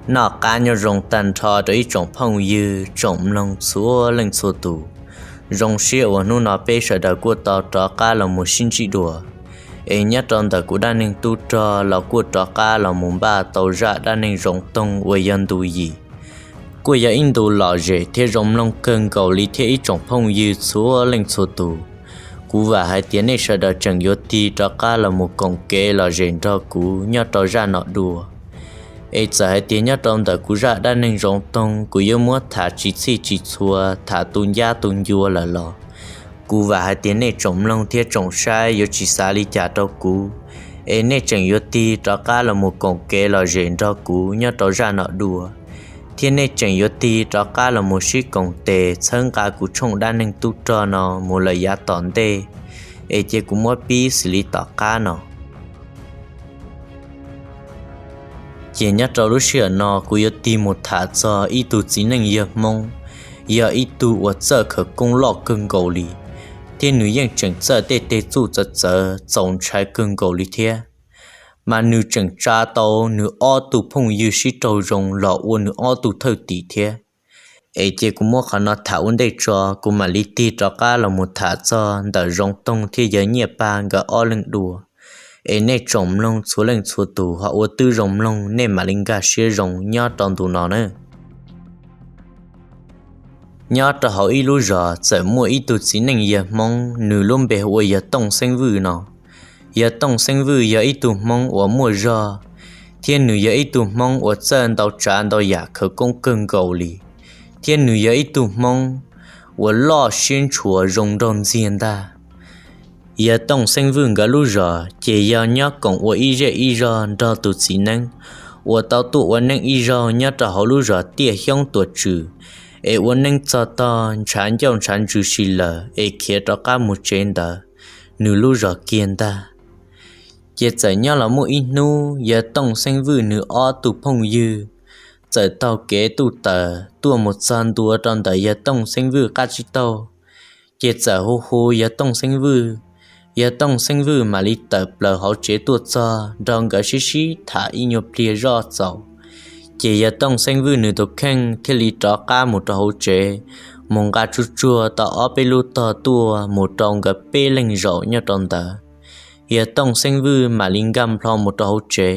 Noj qab nyob zoo tag nrho rau ib tsoom phooj ywg tsoom mloog txhua leej txhua tus. Zoo siab uas hnub no peb sawv daws kuj tau rov qab los mus sib ntsib dua. Es nyob rau ntawm kuv dab neeg tub rog los kuj rov qab los mus npaj tau zaj dab neeg Zoov Toog uas yog ntu yim. Kuj yog ib ntu lom zem thiab zoo mloog kawg nkaus li thiab ib tsoom phooj ywg txhua leej txhua tus. Kuv vam hais tias nej sawv daws tseem yuav tig rov qab los mus koom kev lom zem nrog kuv nyob rau zaj no dua. Es txawm hais tias nyob rau ntawm kuv zaj dab neeg Zoov Toog kuv yuav muab tham tsis txhij tsis txhua, tham tu ncab tu ncua lawm los kuv vam hais tias nej tsoom mloog thiab tsoom saib yuav tsis xav li cas rau kuv. Es nej tseem yuav tig rov qab los mus koom kev lom zem nrog kuv nyob rau zaj no dua, thiab nej tseem yuav tig rov qab los mus sib koom tes txhawb nqa kuv tshooj dab neeg tub rog no mus lawm yav tom ntej. Es cia kuv muab pib xws li tom qab no. Ces nyob rau lub sij hawm no kuv yuav tig mus tham txog ib tug txiv neej yawg Hmoob, yog ib tug uas txawj khawv koob loj kawg nkaus li, thiab nws yeej tseem txawj tej teg txuj txawv txawv txaus ntshai kawg nkaus li thiab. Mas nws tseem tsa tau nws ob tug phooj ywg sib raug zoo los ua nws ob tug thwj tim thiab. Es cia kuv muab qhov no tham ua ntej tso, kuv mam li tig rov qab los mus tham txog ntawm Zoov Toog thiab yawg Nyiaj Paj nkawd ob leeg dua. Es nej tsoom mloog txhua leej txhua tus ho ua twb zoo mloog, nej mam li nkag siab zoo nyob rau ntu no na. Nyob rau hauv ib lub zos txawm muaj ib tug txiv neej yawg Hmoob, nws lub npe hu ua yawg Tooj Xeeb Vwj no. Yawg Tooj Xeeb Vwj yog ib tug Hmoob uas muaj zog, thiab nws yog ib tug Hmoob uas txawj ntau tsav ntau yam khawv koob kawg nkaus li, thiab nws yog ib tug Hmoob uas loj siab ntshua zoo nraug ntxiag ntag. Yawg Tooj Xeeb Vwj nkawd lub zos ces yog nyob koom ua ib zej ib zog nrog tus txiv neeb uas tau tuaj ua neeb ib zaug nyob rau hauv lub zos Tiaj Xyoob Tuam Tswm, es ua neeb txog tog ntshav ncauj ntshav ntsws si lawm es khiav rov qab mus tsev ntawd, nws lub zos kiag ntag. Ces txawm nyob los muaj ib hnub yawg Tooj Xeeb Vwj nws ob tug phooj ywg txawm taug kev tuj tawm tuaj mus txog ntua rau ntawm yawg Tooj Xeeb Vwj qab tsib taug, ces txawm hu hu yawg Tooj Xeeb Vwj. Yawg Tooj Xeeb Vwj mam li tawm plaws hauv tsev tuaj txog nrog nkawd sib sib tham ib nyuag pliag zoj txaus, ces yawg Tooj Xeeb Vwj nws tus kheej thiaj li rov qab mus rau hauv tsev, mus nqa tsuj tsuag tau ob peb lub tog tuaj mus rau nkawd peb leeg zaum nyob rau ntawd. Yawg Tooj Xeeb Vwj mam li nkag nplho mus rau hauv tsev,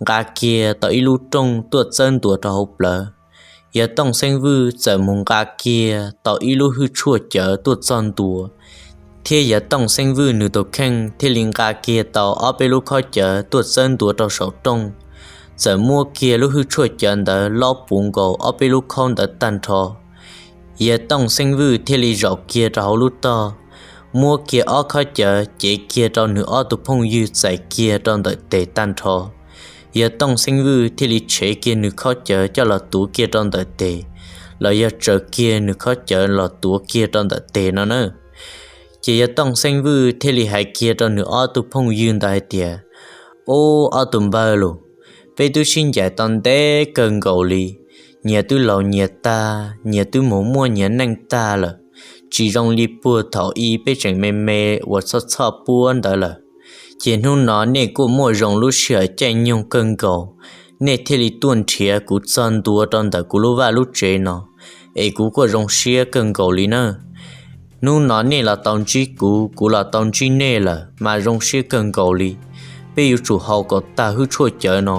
nqa kiag tau ib lub rooj tuaj txawb ntua rau hauv plawv. Yawg Tooj Xeeb Vwj txawm mus nqa kiag tau ib lub hwj tshuaj cawv tuaj txog ntua, thiab yawg Tooj Xeeb Vwj nws tus kheej thiaj li nqa kiag tau ob peb lub khob cawv tuaj txawb ntua rau saum rooj, txawm muab kiag lub hwj tshuaj cawv ntawd lob puv nkaus ob peb lub khob ntawd tag nrho. Yawg Tooj Xeeb Vwj thiaj li zaum kiag rau hauv lub tog, muab kiag ob khob cawv cev kiag rau nws ob tug phooj ywg txais kiag rau ntawm tes tag nrho. Yawg Tooj Xeeb Vwj thiaj li tshev kiag nws khob cawv coj los tuav kiag rau ntawm tes, los yog tsaws kiag nws khob cawv los tuav kiag rau ntawm tes no na. Ces yawg Tooj Xeeb Vwj thiaj li hais kiag rau nws ob tug phooj ywg ntawd hais tias, Ub, ob tug npawg los, peb twb sib ncaim tau ntev kawg nkaus li, nyias twb laus nyias tag, nyias twb mus muaj nyias neej tag lawm, tsis zoo li puag thaum ub peb tseem me me uas txhoj txhoj puab ntawd lawm. Ces hnub no nej kuj muaj zoo lub sij hawm caij nyoog kawg nkaus, nej thiaj li tuaj nrhiav kuv txog ntua rau ntawm kuv lub vaj lub tsev no, es kuv kuj zoo siab kawg nkaus li na. Hnub no nej los tau ntsib kuv, kuv los tau ntsib nej lawm mas zoo siab kawg nkaus li. Peb yuav tsum haus kom tag hwj tshuaj cawv no,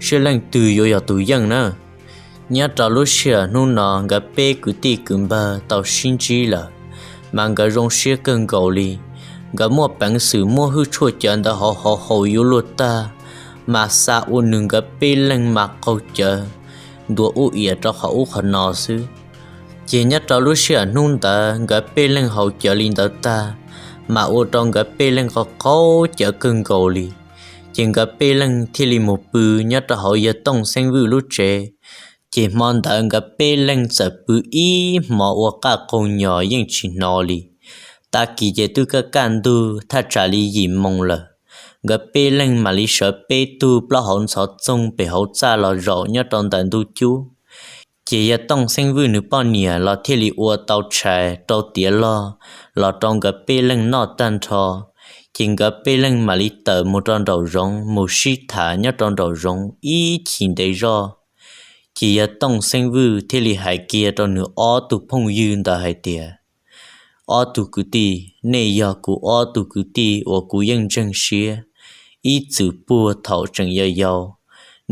saib leej twg yuav yog tus yeej na. Nyob rau lub sij hawm hnub no nkawd peb kwv tij kwv npawg tau sib ntsib lawm, mas nkawd zoo siab kawg nkaus li. Nkawd muaj peev xwm muab hwj tshuaj cawv ntawd haus haus haus yuav luag tag, mas xa ua nws nkawd peb leeg mas qaug cawv ntuas ub iam rau qhov ub qhov no xwb. Ces nyob rau lub sij hawm hnub ntawd nkawd peb leeg haus cawv li ntawd tag, mas ua rau nkawd peb leeg qaug qaug cawv kawg nkaus li. Ces nkawd peb leeg thiaj li mus pw nyob rau hauv yawg Tooj Xeeb Vwj lub tsev. Ces hmo ntawd nkawd peb leeg txawm pw ib hmo ua qaj qaug nyos yeej tsis hnov li. Tag kis ces twb kaj kaj ntug thaj tsam li yim moos lawm, nkawd peb leeg mam li sawv peb tug plaub hauv ntxhov txoog pem hauv txaj los zaum nyob rau ntawm ntug cub. Ces yawg Tooj Xeeb Vwj nws poj niam los thiaj li ua tau tshais rau tiav log los rau nkawd peb leeg noj tag nrho. Ces nkawd peb leeg mam li tawm mus rau nraum zoov mus sib tham nyob rau nraum zoov ib chim ntev zog. Ces yawg Tooj Xeeb Vwj thiaj li hais kiag rau nws ob tug phooj ywg ntawd hais tias, ob tug kwv tij, nej yog kuv ob tug kwv tij uas kuv yeej ntseeg siab ib txwm puag thaum tseem yau yau.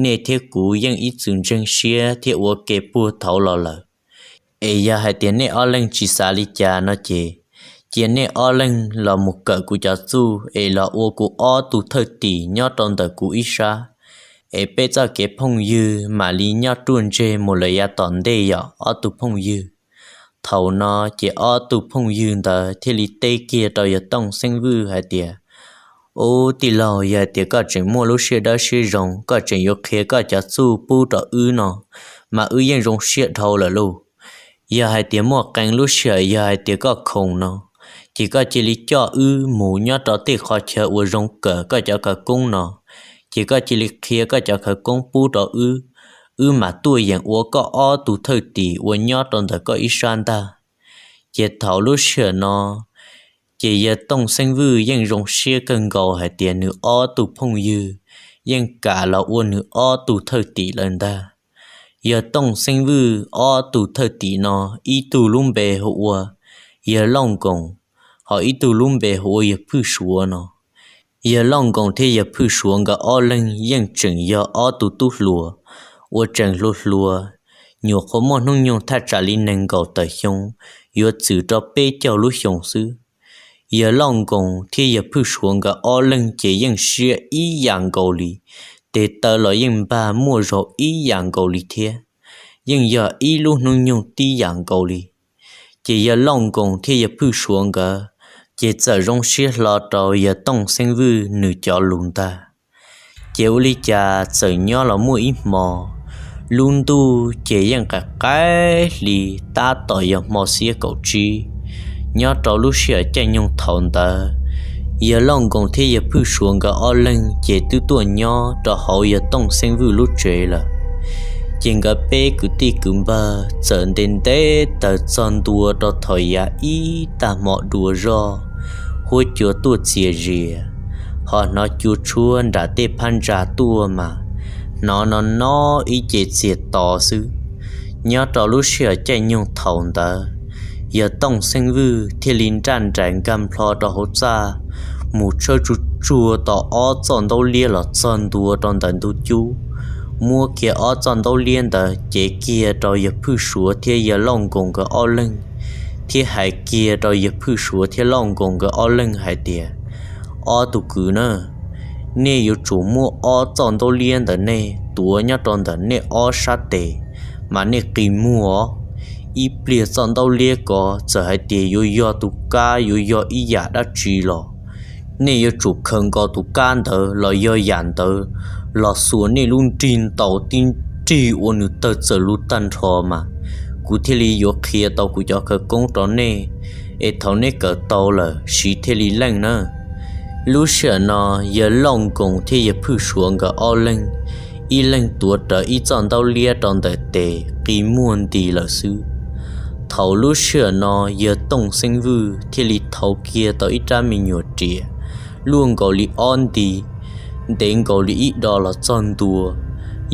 Nej thiab kuv yeej ib txwm ntseeg siab thiab ua ke puag thaum los lawm. Es yog hais tias nej ob leeg tsis xav li cas no ces, cia nej ob leeg los mus kawm kuv cov txuj es los ua kuv ob tug thawj tim nyob rau ntawm kuv ib sab, es peb txoj kev phooj ywg mam li nyob ruaj ntseg mus lawm yav tom ntej yom ob tug phooj ywg. Thaum no ces ob tug phooj ywg ntawd thiaj li teb kiag rau yawg Tooj Xeeb Vwj hais tias, ub tij laug, yog hais tias koj tseem muaj lub siab dawb siab zoo, koj tseem yuav qhia koj cov txuj pub rau wb no, mas wb yeej zoo siab dhau lawm lauj. Yog hais tias muaj qee lub sij hawm yog hais tias koj khoom no, ces koj cia li coj wb mus nyob rau tej qhov chaw uas zoo kawm koj cov khawv koob no, ces koj cia li qhia koj cov khawv koob pub rau wb, wb mam tuaj yeem ua koj ob tug thawj tim uas nyob rau ntawm koj ib sab ntag. Ces thaum lub sij hawm no, ces yawg Tooj Xeeb Vwj yeej zoo siab kawg nkaus hais tias nws ob tug phooj ywg yeej kam los ua nws ob tug thawj tim lawm ntag. Yawg Tooj Xeeb Vwj ob tug thawj tim no, ib tug lub npe hu ua yawg Lauj Nkoos, ho ib tug lub npe hu ua yawg Phwj Suav no. Yawg Lauj Nkoos thiab yawg Phwj Suav nkawd ob leeg yeej tseem yog ob tug tub hluas uas tseem hluas hluas, nyuam qhuav muaj hnub nyoog thaj tsam li nees nkaum tawm xyoo, yuav txwm rau peb caug lub xyoo xwb. Yawg Lauj Nkoos thiab yawg Phwj Suav nkawd ob leeg ces yeej siab ib yam nkaus li, tes taw los yeej npag muaj zog ib yam nkaus li thiab, yeej yog ib lub hnub nyoog tib yam nkaus li. Ces yawg Lauj Nkoos thiab yawg Phwj Suav nkawd ces txawm zoo siab hlo rau yawg Tooj Xeeb Vwj nws cov lus ntag. Ces ua li cas txawm nyob los muaj ib hmo, lub ntuj ces yeej qaim qaim hli tab tom yog hmo xiab kaum tsib. Nyob rau lub sij hawm caij nyoog thaum ntawd, yawg Lauj Nkoos thiab yawg Phwj Suav nkawd ob leeg ces twb tuaj nyob rau hauv yawg Tooj Xeeb Vwj lub tsev lawm. Ces nkawd peb kwv tij kwv npawg txawm nte nte taws txog ntua rau thaum yav ib tag hmo dua zog, huab cua tuaj txias zias, ho hnov cua tshuab nram tej phab ntsa tuaj mas hnov no no ib ce txias to xwb. Nyob rau lub sij hawm caij nyoog thaum ntawd, yawg Tooj Xeeb Vwj thiaj li nraj nraim nkag nplho rau hauv txaj, mus tshawb tsuag tsuag tau ob txoj ntaub liab los txog ntua rau ntawm ntug cub, muab kiag ob txoj ntaub liab ntawd cev kiag rau yawg Phwj Suav thiab yawg Lauj Nkoos nkawd ob leeg, thiab hais kiag rau yawg Phwj Suav thiab Lauj Nkoos nkawd ob leeg hais tias, ob tug kwv na, nej yuav tsum muab ob txoj ntaub liab ntawm nej tuav nyob rau ntawm nej ob sab tes, mas nej qi muag os. Ib pliag txoj ntaub liab ko txawm hais tias yuav yog tus kab yuav yog ib yam dab tsi los, nej yuav tsum khaws nkaus tus kab ntawd los yog yam ntawd los xuas nej lub nrig ntaus tib nrig ua nws tawg txawm lug tag nrho mas kuv thiaj li yuav qhia tau kuv cov khawv koob rau nej, es thaum nej kawm tau lawm siv thiaj li leej na. Lub sij hawm no, yawg Lauj Nkoos thiab yawg Phwj Suav nkawd ob leeg, ib leeg tuav rawv ib txoj ntaub liab rau ntawm tes qi muag nti lawm xwb. Thaum lub sij hawm no, yawg Tooj Xeeb Vwj thiaj li thau kiag tau ib rab me nyuam riam luaj nkaus li ob nti, ntev nkaus li ib do los txog ntua.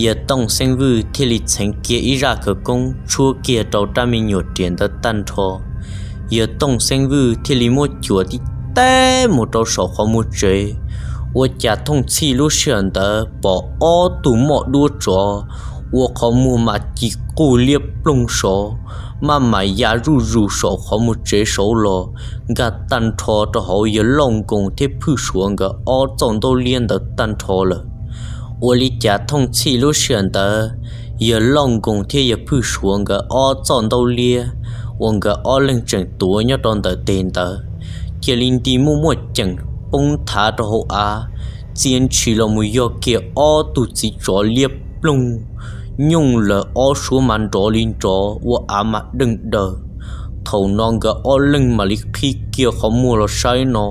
Yawg Tooj Xeeb Vwj thiaj li txheev kiag ib zaj khawv koob tshuab kiag rau rab me nyuam riam ntawd tag nrho. Yawg Tooj Xeeb Vwj thiaj li muab cuam tib teb mus rau saum qhov muag tsev. Ua cas thooj txhij lub sij hawm ntawd pom ob tug moj duab tsov ua qhov muag mas ci quj liab ploog sov, maj mam ya zuj zus saum qhov muag tsev saud los, nkag tag nrho rau hauv yawg Lauj Nkoos thiab Phwj Suav nkawd ob txoj ntaub liab ntawd tag nrho lawm. Ua li cas thooj txhij lub sij hawm ntawd, yawg Lauj Nkoos thiab yawg Phwj Suav nkawd ob txoj ntaub liab uas nkawd ob leeg tseem tuav nyob rau ntawm tes ntawd, cia li nti muaj muaj ceem poob thav rau hauv av, txia ntshis los mus yog kiag ob tug txiv tsov liab ploog, nyooj lawm ob suab mas nrov li nrov ua av mas deej daws. Thaum no nkawd ob leeg mam li qhib kiag qhov muag los saib no,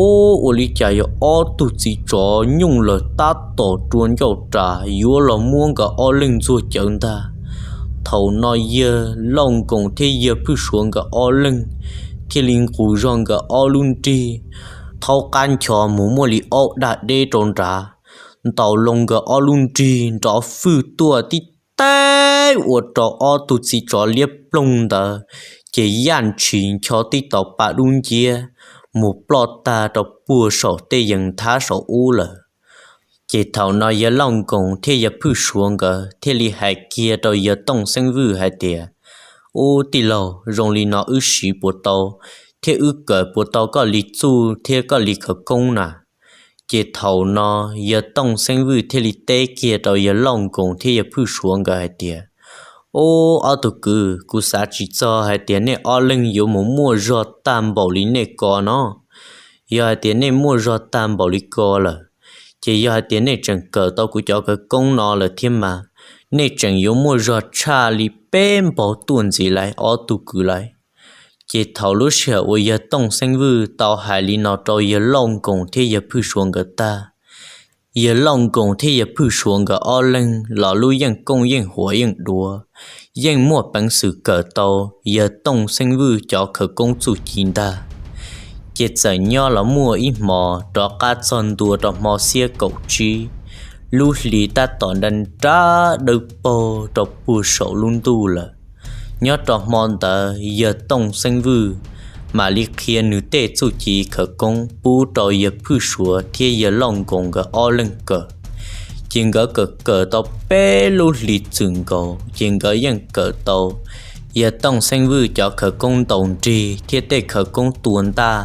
ub, ua li cas yog ob tug txiv tsov nyooj lawm tab tom rua ncauj ras yuav los muab nkawd ob leeg ntxuag cawv ntag. Thaum no yawg Lauj Nkoos thiab yawg Phwj Suav nkawd ob leeg thiaj li nqus zog nkawd ob lub nrig, thaub qab ncho mus muaj li aub daj deb rau nrad, ntaus loo nkawd ob lub nrig nrov fwj tuaj tib teb ua rau ob tug txiv tsov liab ploog ntawd ces yaj ntshis ncho tib tau pa dub nciab mus ploj tag rau puag saum tej yees nthab saum ub lawm. Ces thaum no yawg Lauj Nkoos thiab yawg Phwj Suav nkawd thiaj li hais kiag rau yawg Tooj Xeeb Vwj hais tias, Ub tij laug, zoo li no wb siv puas tau thiab wb kawm puas tau koj li txuj thiab koj li khawv koob na? Ces thaum no yawg Tooj Xeeb Vwj thiaj li teb kiag rau yawg Lauj Nkoos thiab yawg Phwj Suav nkawd hais tias, Ub ob tug kwv, kuv xav tsis txog hais tias nej ob leeg yuav mus muaj zog tag npaum li nej ko no. Yog hais tias nej muaj zog tag npaum li ko lawm, ces yog hais tias nej tseem kawm tau kuv cov khawv koob no lawm thiab mas, nej tseem yuav muaj zog tshaj li peb npaug tuaj ntxiv lawm ob tug kwv lawm. Ces thaum lub sij hawm uas yawg Tooj Xeeb Vwj tau hais li no rau yawg Lauj Nkoos thiab yawg Phwj Suav nkawd tag, yawg Lauj Nkoos thiab yawg Phwj Suav nkawd ob leeg los lub yeej kooj yeej huam yeej duav, yeej muaj peev xwm kawm tau yawg Tooj Xeeb Vwj cov khawv koob txuj ci ntag. Ces txawm nyob los muaj ib hmos rov qab txog ntua rau hmo xiab kaum tsib, lub hli tab tom nra nra dawb paug rau puag saum lub ntuj lawm. Nyob rau hmo ntawd yawg Tooj Xeeb Vwj mam li qhia nws tej txuj ci khawv koob pub rau yawg Phwj Suav thiab yawg Lauj Nkoos nkawd ob leeg kawm. Ces nkawd kawm kawm tau peb lub hlis txwm nkaus ces nkawd yeej kawm tau yawg Tooj Xeeb Vwj cov khawv koob ntaus nrig thiab tej khawv koob tua ntaj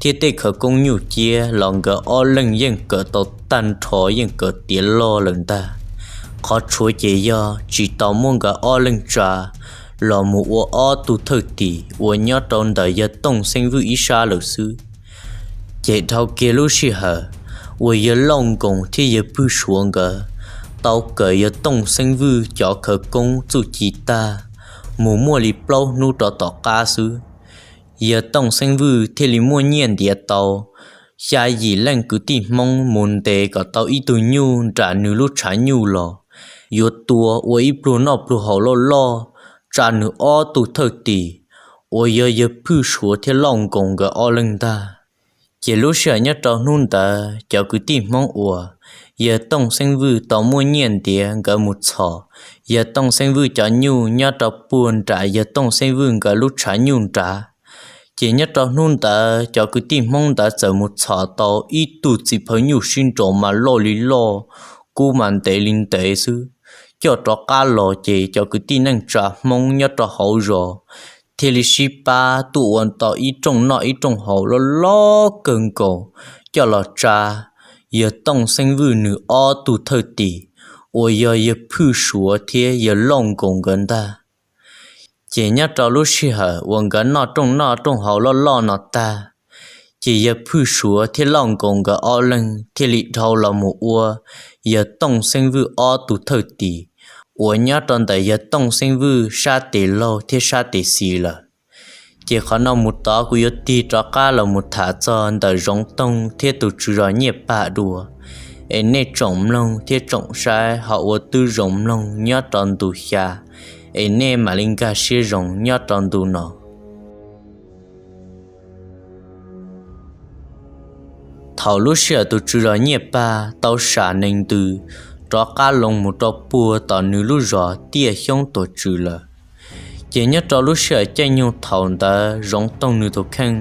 thiab tej khawv koob nyuj ciab los nkawd ob leeg yeej kawm tau tag nrho, yeej kawm tiav log lawm ntag. Qhov tshuav ces yog tsis tau muab nkawd ob leeg tsa los mus ua ob tug thawj tim uas nyob rau ntawm yawg Tooj Xeeb Vwj ib sab lawm xwb. Ces dhau kiag lub sij hawm uas yawg Lauj Nkoos thiab yawg Pwg Suav nkawd tau kawm yawg Tooj Xeeb Vwj cov khawv koob txuj ci tag mus muaj li plaub hnub rov tom qab xwb, yawg Tooj Xeeb Vwj thiaj li muaj nyiaj ntiav tau xya yim leej kwv tij Hmoob mus ntes kom tau ib tug nyuj nram nws lub tshav nyuj los yuav tua ua ib pluag noj pluag haus loj loj tsa nws ob tug thawj tim uas yog yawg Pwg Suav thiab Lauj Nkoos nkawd ob leeg ntag. Ces lub sij hawm nyob rau hnub ntawd cov kwv tij Hmoob uas yawg Tooj Xeeb Vwj tau muaj nyiaj ntiav nkawd mus txhom yawg Tooj Xeeb Vwj cov nyuj nyob rau puag nram yawg Tooj Xeeb Vwj nkawd lub tshav nyuj nrad. Ces nyob rau hnub ntawd cov kwv tij Hmoob ntawd txawm mus txhom tau ib tug txiv phaw nyuj sib nraus mas loj li loj, kub mas ntev li ntev xwb. Coj rov qab los ces cov kwv tij neej tsa Hmoob nyob rau hauv zos thiaj li sib pab tuaj ua tau ib rooj noj ib rooj haus loj loj kawg nkaus coj los tsa yawg Tooj Xeeb Vwj nws ob tug thawj tim uas yog yawg Pwg Suav thiab yawg Lauj Nkoos nkawd ntag. Ces nyob rau lub sij hawm uas nkawd noj rooj noj rooj haus loj loj no tag, ces yawg Pwg Suav thiab Lauj Nkoos nkawd ob leeg thiaj li dhau los mus ua yawg Tooj Xeeb Vwj ob tug thawj tim uas nyob rau ntawm yawg Tooj Xeeb Vwj sab tes laug thiab sab tes xis lawm. Ces qhov no mus tod kuv yuav tig rov qab los mus tham txog ntawm Zoov Toog thiab tus tswv zos Nyiaj Pag dua, es nej tsoom mloog thiab tsoom saib ho ua tib zoo mloog nyob rau ntu xya, es nej mam li nkag siab zoo nyob rau ntu no. Thaum lub sij hawm tus tswv zos Nyiaj Pag tau sam nees ntws rov qab loo mus rau puag tom nws lub zos Tiaj Xyoob tuam tswv lawm, ces nyob rau lub sij hawm caij nyoog thaum ntawd Zoov Toog nws tus kheej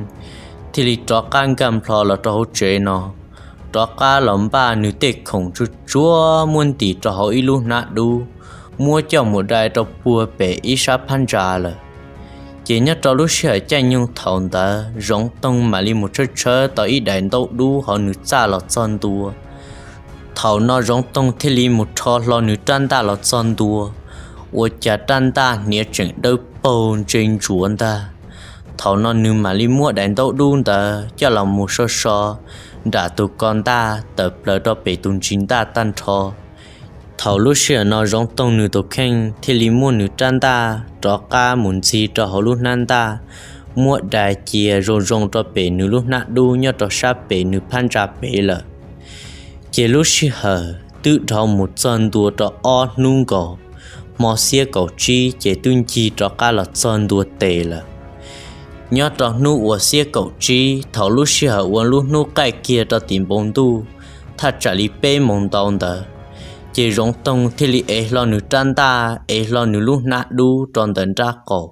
thiaj li rov qab nkag nplho los rau hauv tsev no, rov qab los npaj nws tej khoom tsuag tsuag muab ntim rau hauv ib lub hnab dub, muab coj mus dai rau puag pem ib sab phab ntsa lawm. Ces nyob rau lub sij hawm caij nyoog thaum ntawd Zoov Toog mam li mus tshawb tshawb tau ib daim ntaub dub hauv nws txaj los txog ntua. Thaum no Zoov Toog thiaj li mus rho hlo nws rab ntaj los txog ntua, ua cas rab ntaj hniav tseem dawb paug ntse ntsuav ntag. Thaum no nws mam li muab daim ntaub dub ntawd coj los mus so so nram tus ko ntaj tawm plaws rau pem tus ntsis ntaj tag nrho. Thaum lub sij hawm no Zoov Toog nws tus kheej thiaj li muab nws rab ntaj rov qab mus ntxig rau hauv lub hnab ntaj, muab dai cia zoo zoo rau pem nws lub hnab dub nyob rau sab pem nws phab ntsa pem lawm. Ces lub sij hawm twb dhau mus txog ntua rau ob hnub nkaus, hmo xiab kaum tsib ces twb ncig rov qab los txog ntua tes lawm. Nyob rau hnub uas xiab kaum tsib thaum lub sij hawm uas lub hnub qaij kiag rau tim npoo ntuj, thaj tsam li peb moos ntau ntawd, Ces Zoov Toog thiaj li ev hlo nws rab ntaj, ev hlo nws lub hnab dub rau ntawm nrab qaum.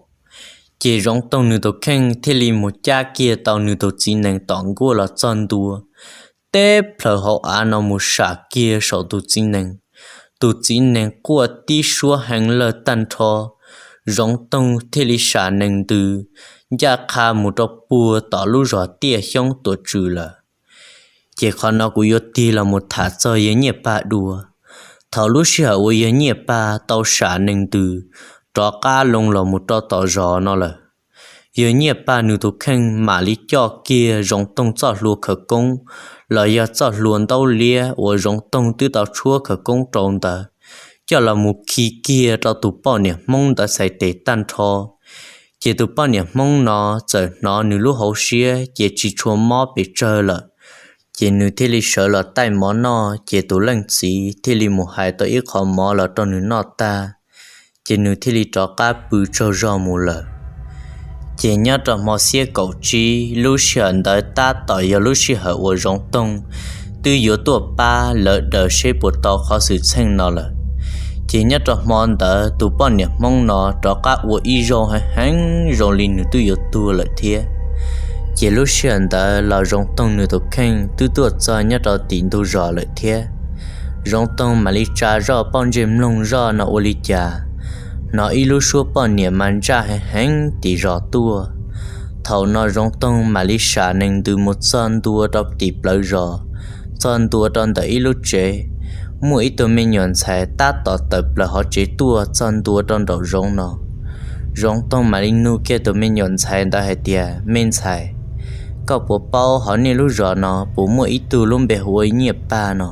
Ces Zoov Toog nws tus kheej thiaj li mus cab kiag tau nws tus txiv nees tom nkuaj los txog ntua, teb plhaws hauv av no mus sam kiag saum tus txiv nees. Tus txiv nees quaj tib suab heev lawg tag nrho. Zoov Toog thiaj li sam nees ntws ncaj qha mus rau puag tom lub zos Tiaj Xyoob tuam tswm lawm. Ces qhov no kuv yuav tig los mus tham txog yawg Nyiaj Paj dua. Thaum lub sij hawm uas yawg Nyiaj Paj tau sam nees ntws rov qab loo los mus rau tom zos no lawm, yawg Nyiaj Paj nws tus kheej mam li coj kiag Zoov Toog txoj hlua khawv koob los yog txoj hlua ntaub liab uas Zoov Toog twb tau tshuab khawv koob rau ntawd, coj los mus khi kiag rau tus poj niam Hmoob ntawd txhais tes tag nrho. Ces tus poj niam Hmoob no txawm hnov nws lub hauv siab ces tsis tshua mob pes tsawg lawm. Ces nws thiaj li sawv los taij mov noj, ces tus leej txiv thiaj li mus hais tau ib qho mov los rau nws noj tag, ces nws thiaj li rov qab pw tsaug zog mus lawm. Ces nyob rau hmo xiab kaum tsib lub sij hawm ntawd tab tom yog lub sij hawm uas Zoov Toog twb yuav tuaj pab lawv daws seb puas tau qhov xwm txheej no lawm. Ces nyob rau hmo ntawd tus poj niam Hmoob no rov qab ua ib zaug heev heev zoo li nws twb yuav tuag lawm thiab. Ces lub sij hawm ntawd los Zoov Toog nws tus kheej twb tuaj txog nyob rau tim ntug zos lawm thiab. Zoov Toog mam li tsa zoj pauj ntsej mloog zoj no ua li cas hnov ib lub suab poj niam mas ntsaj heev heev tim zos tuaj. Thaum no Zoov Toog mam li sam nees ntws mus txog ntua rau tim plawv zos, txog ntua rau ntawm ib lub tsev, muaj ib tug me nyuam ntxhais tab tom tawm plaws hauv tsev tuaj txog ntua rau nraum zoov no. Zoov Toog mam li nug kiag tus me nyuam ntxhais ntawd hais tias, Me ntxhais, koj puas paub hauv nej lub zos no puas muaj ib tug lub npe hu ua Nyiaj Paj no?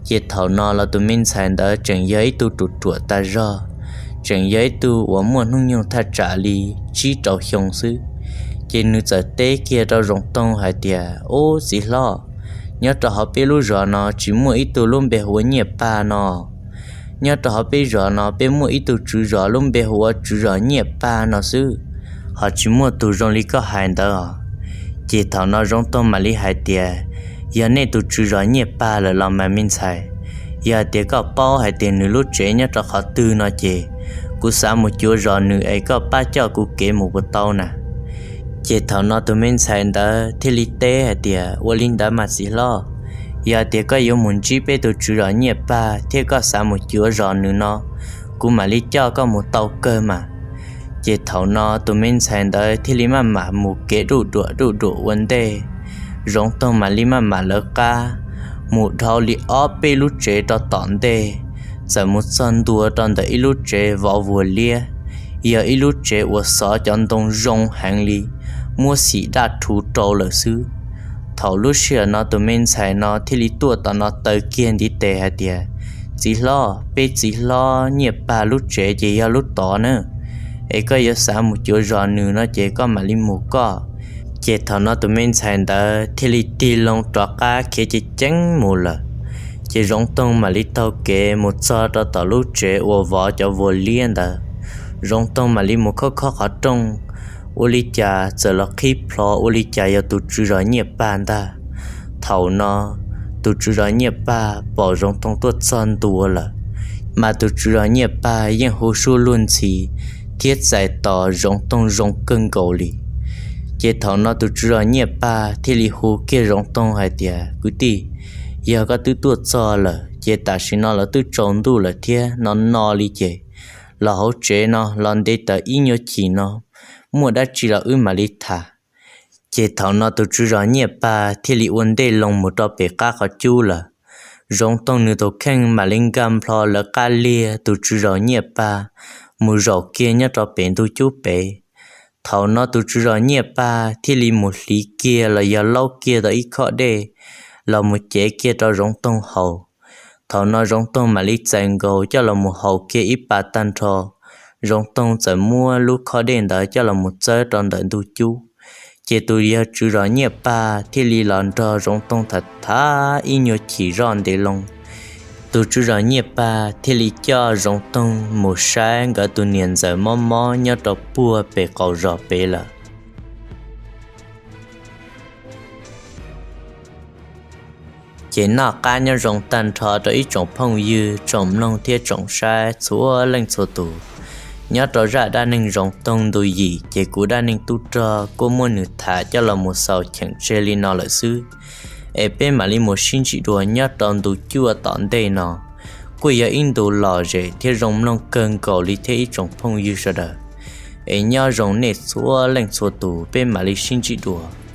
Ces thaum no los tus me ntxhais ntawd tseem yog ib tug ruam ruam tas zog, tseem yog ib tug uas muaj hnub nyoog thaj tsam li tsib rau xyoo xwb. Ces nws txawm teb kiag rau Zoov Toog hais tias, Ub txiv hlob, nyob rau hauv peb lub zos no tsis muaj ib tug lub npe hu ua Nyiaj Paj no. Nyob rau hauv peb zos no peb muaj ib tug tswv zos lub npe hu ua tswv zos Nyiaj Paj no xwb, ho tsis muaj tus zoo li koj hais ntawd os. Ces thaum no Zoov Toog mam li hais tias, Yog nej tus tswv zos Nyiaj Paj lawm los mas me ntxhais, yog hais tias koj paub hais tias nws lub tsev nyob rau qhov twg no ces kuv xav mus cuav zos nws es koj pab coj kuv kev mus puas tau na? Ces thaum no tus me ntxhais ntawd thiaj li teb hais tias, Ua li ntawd mas txiv hlob, yog hais tias koj yuav mus ntsib peb tus tswv zos Nyiaj Paj thiab koj xav mus cuav zos nws no, kuv mam li coj koj mus tau kawg mas. Ces thaum no tus me ntxhais ntawd thiaj li maj mam mus kev duj duam duj duam ua ntej. Zoov Toog mam li maj mam lawv qab mus dhau li ob peb lub tsev rau tom ntej, txawm mus txog ntua rau ntawm ib lub tsev vov vuag liab, yog ib lub tsev uas xov cov ntoo zoo heev li, muab xim daj rhuv rau lawm xwb. Thaum lub sij hawm no tus me ntxhais no thiaj li tuaj tom no taw kiag ntiv tes hais tias, Txiv hlob, peb txiv hlob Nyiaj Paj lub tsev ces yog lub tod na, es koj yuav xav mus cuav zos nws no ces koj mam li mus koj. Ces thaum no tus me ntxhais ntawd thiaj li tig loo rov qab khiav ceev ceev mus lawm. Ces Zoov Toog mam li taug kev mus txog rau tom lub tsev uas vov cov vuag liab ntawd. Zoov Toog mam li mus khob khob qhov rooj, ua li cas txawm los qhib plho ua li cas yog tus tswv zos Nyiaj Paj ntag. Thaum no tus tswv zos Nyiaj Paj pom Zoov Toog tuaj txog ntua lawm, mas tus tswv zos Nyiaj Paj yeej hu suab luag ntxhi thiab txais tos Zoov Toog zoo kawg nkaus li. Ces thaum no tus tswv zos Nyiaj Paj thiaj li hu kiag Zoov Toog hais tias, Kwv tij, yog koj twb tuaj txog lawm ces tam sim no los twb tsaus ntuj lawm thiab, no no li ces los hauv tsev no los nte taws ib nyuag chim no, muaj dab tsi los wb mam li tham. Ces thaum no tus tswv zos Nyiaj Paj thiaj li ua ntej loo mus rau pem qab qhov cub lawm. Zoov Toog nws tus kheej mam li nkag nplho lawv qab liag tus tswv zos Nyiaj Paj mus zaum kiag nyob rau pem ntug cub pem. Thaum no tus tswv zos Nyiaj Paj thiaj li mus hliv kiag los yog laub kiag tau ib khob dej los mus cev kiag rau Zoov Toog haus. Thaum no Zoov Toog mam li txais nkaus coj los mus haus kiag ib pas tag nrho, Zoov Toog txawm muab lub khob dej ntawd coj los mus txawb rau ntawm ntug cub. Ces tus yawg tswv zos Nyiaj Paj thiaj li los nrog Zoov Toog tham tham ib nyuag chim zoj ntev loo. Tus tswv zos Nyiaj Paj thiaj li coj Zoov Toog mus saib nkawd tus niam ntxawm mob mob nyob rau puag pem qaum zos pem lawm. Ces noj qab nyob zoo tag nrho rau ib tsoom phooj ywg, tsoom mloog thiab tsoom saib txhua leej txhua tus. Nyob rau zaj dab neeg Zoov Toog ntu yim ces kuv Dab Neeg Tub Rog kuj muab nws tham coj los mus xaus cheem tseg li no lawm xwb. Es peb mam li mus sib ntsib dua nyob rau ntu cuaj tom ntej no, kuj yog ib ntu lom zem thiab zoo mloog kawg nkaus li thiab ib tsoom phooj ywg sawv daws. Es nyob zoo nej txhua leej txhua tus, peb mam li sib ntsib dua.